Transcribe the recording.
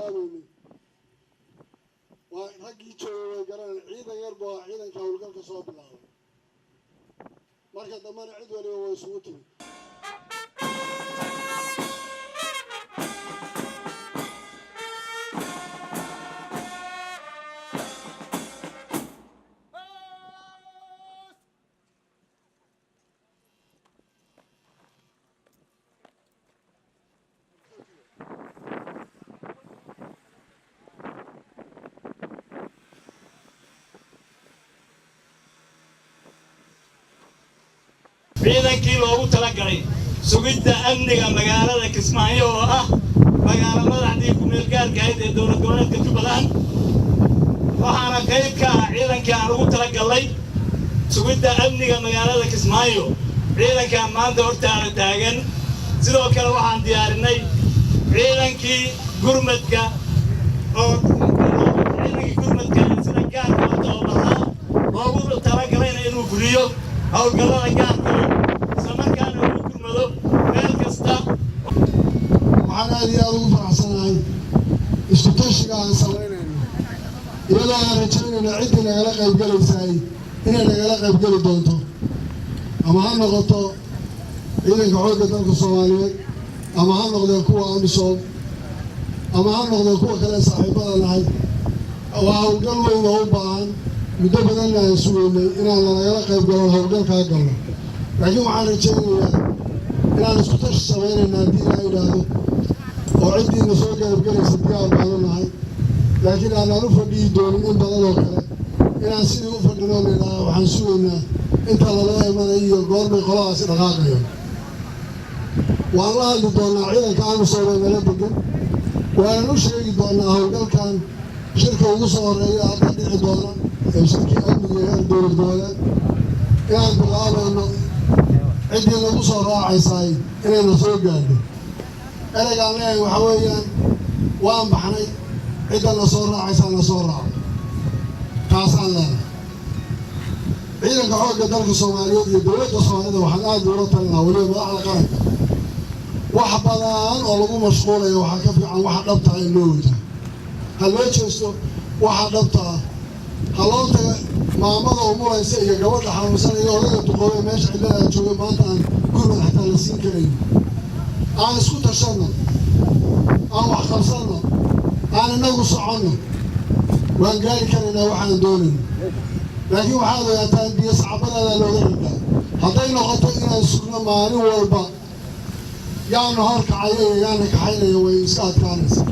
Bilaabeynay waa raggii joogay way garanay. Ciidan yar buu ahaa ciidanka howlgalka soo bilaabay. Marka dambena cid waliba way isugu timid. Ciidankii loogu talagalay sugidda amniga magaalada Kismaayo, oo ah magaalo madaxdii ku-meel gaarka ahayd ee dowlad goboleedka Jubbaland, waxaana qayb ka ah ciidankii aan ugu talagalnay sugidda amniga magaalada Kismaayo, ciidankaan maanta hortaada taagan. Sidoo kale waxaan diyaarinay ciidankii gurmadka, oo ciidankii gurmadka sida gaarka u tababarnaa, loogu talagalayna inuu fuliyo howlgallada gaarka, islamarkaana uu gurmado meel kasta. Waxaan aad iyo aada ugu faraxsanahay isku tashiga aan samaynayno, iyadoo aan rajaynayno ciddii nagala qaybgelaysaay inay nagala qaybgeli doonto, ama ha noqoto ciidanka xoogga dalka Soomaaliyeed, ama ha noqdeen kuwa AMISOM, ama ha noqdeen kuwa kale saaxiibada nahay. Waa howlgal weyn oo u baahan muddo badanna aan sugeynay inaan lanagala qayb galo howlgalkaa galno, laakiin waxaan rajaynayaa inaan isku tashi samaynayna haddii ilaa idhaahdo, oo ciddiina soo garabgelaysa diyaar baanu nahay, laakiin aanaan u fadhiyi doonin in badan oo kale inaan sidii u fadhinoo la idhaaha waxaan sugaynaa inta laloo imanay iyo goorbay qoladaasi dhaqaaqayaan. Waan la hadli doonaa ciidanka AMISOM ee nala degan, waanan u sheegi doonaa howlgalkan shirka ugu soo horeeya hadda dhici doona ee shirkii amniga heer dowlad goboleed inaan bilaabayno, ciddii nagu soo raacaysaay inayna soo gaadho. Ereygaan leeyahay waxaa weeyaan, waan baxnay, cidda na soo raacaysaa na soo raacdo, taasaan leenahay. Ciidanka xoogga dalka Soomaaliyeed iyo dowladda Soomaalida waxaan aada ula talinaa, weliba madaxda qaranka, wax badan oo lagu mashquulayo waxaa ka fiican waxa dhabtaa in loo wajaho. Ha loo jeesto waxa dhabtaa, ha loo taga maamada umulaysa iyo gabadha xanuunsan iyo odayga duqoobe meesha cidladaa jooga maanta aan gurmad xataa la siin karayn. Aan isku tashanno, aan wax qabsanno, aan inagu soconno, waan gaari karaynaa waxaan doonayno. Laakiin waxaad ogaataan, biyo sacbadaada looga ridaa. Hadday noqoto inaan sugno maalin walba yaana hor kacaya iyo yaana kaxaynaya, way iska adkaanaysa.